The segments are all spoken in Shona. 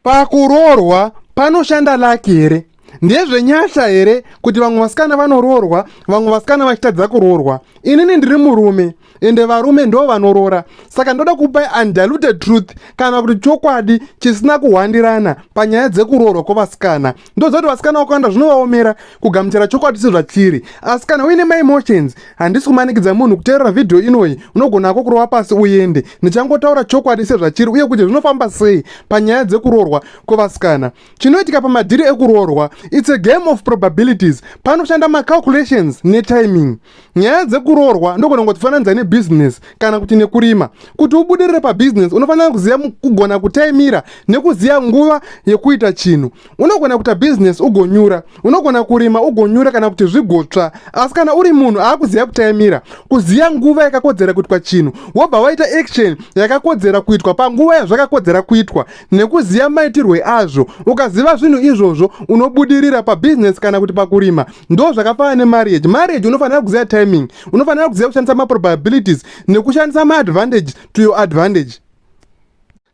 Pakuroorwa panoshanda luck here? Ndezvenyasha here kuti vamwe vasikana vanoroorwa, vamwe vasikana vachitadza kuroorwa? Inini ndiri murume, ende varume ndo vanoroora, saka ndoda kupai undiluted truth, kana kuti chokwadi chisina kuhwandirana panyaya dzekuroorwa kwevasikana. Ndoziva kuti vasikana vakawanda zvinovaomera kugamuchira chokwadi sezvachiri, asi kana uine maemotions, handisi kumanikidza munhu kuteerera vhidhiyo inoyi. Unogonako kurova pasi uende. Ndichangotaura chokwadi sezvachiri uye kuti zvinofamba sei panyaya dzekuroorwa kwevasikana. Chinoitika pamadhiri ekuroorwa, it's a game of probabilities. Panoshanda macalculations netiming. Nyaya dzekuroorwa ndogona kungodzifananidza nebusiness kana kuti nekurima. Kuti ubudirire pabusiness, unofanira kuziva kugona kutaimira nekuziva nguva yekuita chinhu. Unogona kuita business ugonyura, unogona kurima ugonyura, kana kuti zvigotsva, asi kana uri munhu aakuziva kutaimira, kuziva nguva yakakodzera kuitwa chinhu, wobva waita action yakakodzera kuitwa panguva yazvakakodzera kuitwa nekuziva maitirwe azvo, ukaziva zvinhu izvozvo, unobudirira pabusiness kana kuti pakurima. Ndo zvakafanana nemarriage. Marriage, unofanira kuziva timing, unofanira kuziva kushandisa maprobabilities nekushandisa maadvantage to your advantage.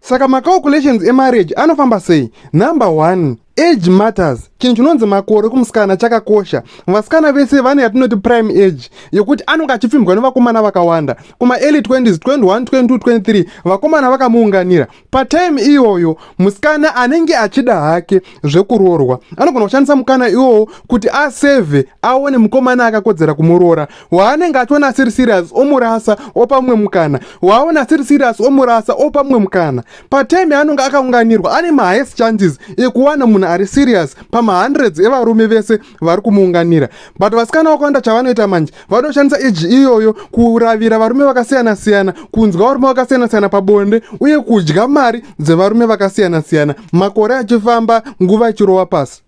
Saka macalculations emarriage anofamba sei? Number one, age matters. Chinhu chinonzi makore kumusikana chakakosha. Vasikana vese vane yatinoti prime age, yekuti anonge achipfimbwa nevakomana vakawanda kuma-early 20s, 21, 22, 23, vakomana vakamuunganira. Patime iyoyo, musikana anenge achida hake zvekuroorwa anogona kushandisa mukana iwowo kuti asevhe, aone mukomana akakodzera kumuroora. Waanenge achiona asiri serious, omurasa, opa mumwe mukana. Waaona asiri serious, omurasa, opa mumwe mukana. Patime yaanonge akaunganirwa, ane mahighest chances ekuwana munhu ari serious pamahundreds evarume vese vari kumuunganira. But vasikana vakawanda chavanoita manje, vanoshandisa age iyoyo kuravira varume vakasiyana-siyana, kunzwa varume vakasiyana-siyana pabonde uye kudya mari dzevarume vakasiyana-siyana. Makore achifamba, nguva ichirova pasi.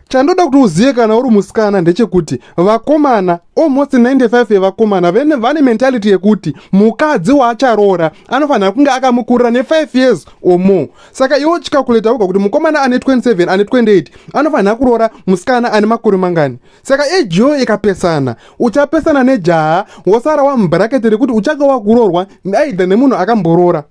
Chandoda kuti uzive kana uri musikana ndechekuti vakomana, almost 95 yevakomana vane mentality yekuti mukadzi waacharoora anofanira kunge akamukurira ne5 years or more. Saka iwe uchicalculata uga kuti mukomana ane 27, ane 28 anofanira kuroora musikana ane makore mangani? Saka age iyoyo ikapesana, uchapesana nejaha, wosara wamubracket rekuti uchange wakuroorwa either nemunhu akamboroora.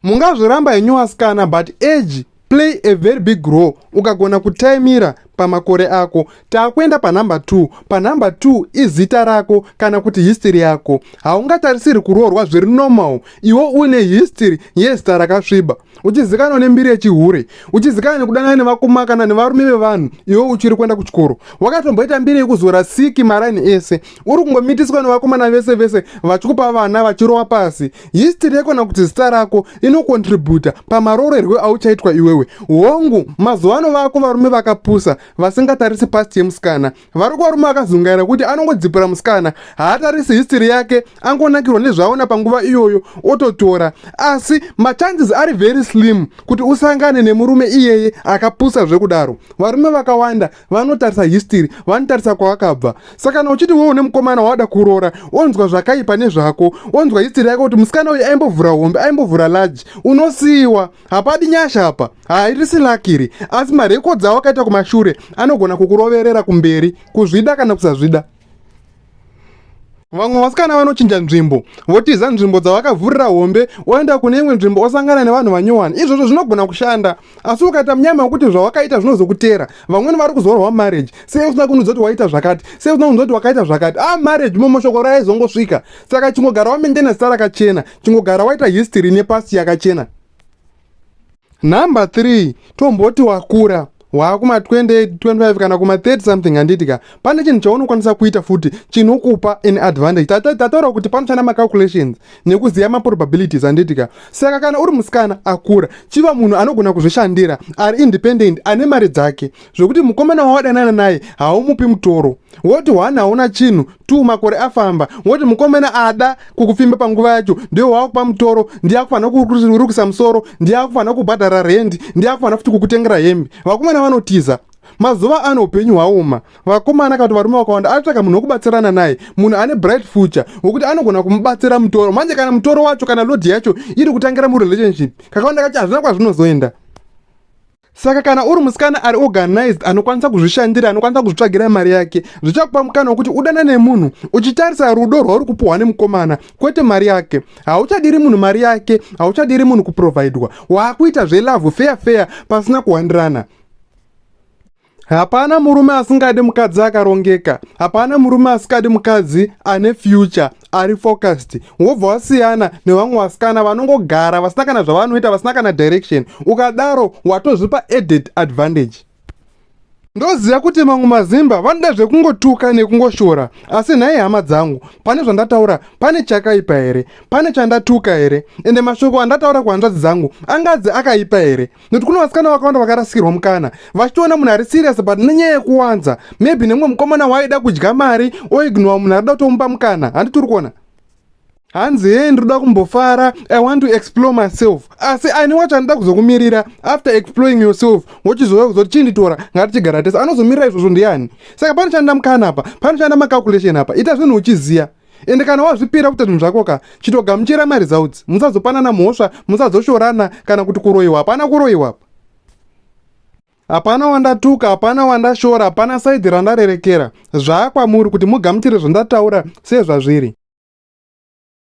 Mungazviramba henyu vasikana, but age play a very big role ukagona kutaimira pamakore ako. Taakuenda panhamba 2. Panhamba 2 izita rako kana kuti history yako. Haungatarisiri kuroorwa zviri normal iwe une history yezita rakasviba, uchizikanwa nembiri yechihure, uchizikanwa nekudanana nevakoma kana nevarume vevanhu iwe uchiri kuenda kuchikoro. Wakatomboita mbiri yekuzora siki maraini ese, uri kungomitiswa nevakomana vese vese, vachikupa vana, vachirova pasi. History yako na kuti zita rako inocontributa pamarorerwe auchaitwa iwewe. Hongu, mazuva ano vako varume vakapusa vasingatarisi past yemusikana vari kuvarume vakazungaira kuti anongodzipura musikana, haatarisi history yake, angonakirwa nezvaaona panguva iyoyo ototora. Asi machances ari very slim kuti usangane nemurume iyeye akapusa zvekudaro. Varume vakawanda vanotarisa history, vanotarisa kwavakabva. Saka kana uchiti wewe une mukomana wawada kuroora, onzwa zvakaipa nezvako, onzwa history yako kuti musikana uyu aimbovhura hombe, aimbovhura large, unosiyiwa. Hapadi nyasha apa, hairisi luck iri, asi marecords awakaita kumashure anogona kukuroverera kumberi, kuzvida kana kusazvida. Vamwe vasikana vanochinja nzvimbo, votiza nzvimbo dzavakavhurira hombe, oenda kune imwe nzvimbo, osangana nevanhu vanyowani. Izvozvo zvinogona kushanda, asi ukaita munyama wekuti zvawakaita zvinozokutera. Vamweni vari kuzorwa marriage, sei usina kunudza kuti waita zvakati, sei usina kunudza kuti wakaita zvakati? A marriage momo shoko raizongosvika. Saka chingogara wamaintaina zita rakachena, chingogara waita history nepast yakachena. Number 3, tomboti wakura, waakuma28, 25 kana kuma30 something, handiti ka? Pane chinhu chaunokwanisa kuita futi chinokupa an advantage. Tataura kuti panoshanda macalculations nekuziva maprobabilities, handiti ka? Saka kana uri musikana akura, chiva munhu anogona kuzvishandira, ari independent, ane mari dzake, zvokuti mukomana wawadanana naye haumupi mutoro. Woti one, hauna chinhu; two, makore afamba; woti mukomana ada kukupfimba panguva yacho, ndiyo wakupa mutoro, ndiye akufanira kurukisa musoro, ndiye akufanira kubhadhara rendi, ndiye akufanira futi kukutengera hembe. Vakomana vanotiza. Mazuva ano upenyu hwaoma. Vakomana kana kuti varume vakawanda anotsvaka munhu wekubatsirana naye, munhu ane bright future wekuti anogona kumubatsira mutoro. Manje kana mutoro wacho kana load yacho iri kutangira murelationship, kakawanda kacho hazvina kwazvinozoenda. Saka kana uri musikana ari organized, anokwanisa kuzvishandira, anokwanisa kuzvitsvagira mari yake, zvichakupa mukana wekuti udana nemunhu uchitarisa rudo rwauri kupuhwa nemukomana, kwete mari yake. Hauchadiri munhu mari yake, hauchadiri munhu kuprovhaidwa, waakuita zvelove fair fair, pasina kuwandirana. Hapana murume asingadi mukadzi akarongeka, hapana murume asingadi mukadzi ane future, ari focused. Wobva wasiyana nevamwe vasikana vanongogara vasina kana zvavanoita, vasina kana direction. Ukadaro watozvipa added advantage. Ndoziva kuti mamwe mazimba vanoda zvekungotuka nekungoshora, asi nhai hama dzangu, pane zvandataura pane chakaipa here? Pane chandatuka here? Ende mashoko andataura kuhanzvadzi dzangu angadzi akaipa here? Nekuti kune vasikana vakawanda vakarasikirwa mukana vachitoona munhu ari serious, but nenyaya yekuwanza, maybe nemumwe mukomana waida kudya mari, oignora munhu arida kutomupa mukana. Handi tiri kuona hanzi, "Hei, ndinoda kumbofara, I want to explore myself." Asi ani wacho anoda kuzokumirira after exploring yourself, wochizouya kuzoti, "Chinditora, ngatichigara tese"? Anozomirira izvozvo ndiani? Saka panoshanda mukana apa, panoshanda macalculation apa. Ita zvinhu uchiziya, ende kana wazvipira kuita zvinhu zvako ka, chitogamuchira maresults. Musazopanana mhosva, musazoshorana kana kuti kuroyiwa. Hapana kuroyiwa apa, hapana wandatuka, hapana wandashora, hapana side randarerekera. Zvaakwamuri kuti mugamuchire zvandataura sezvazviri.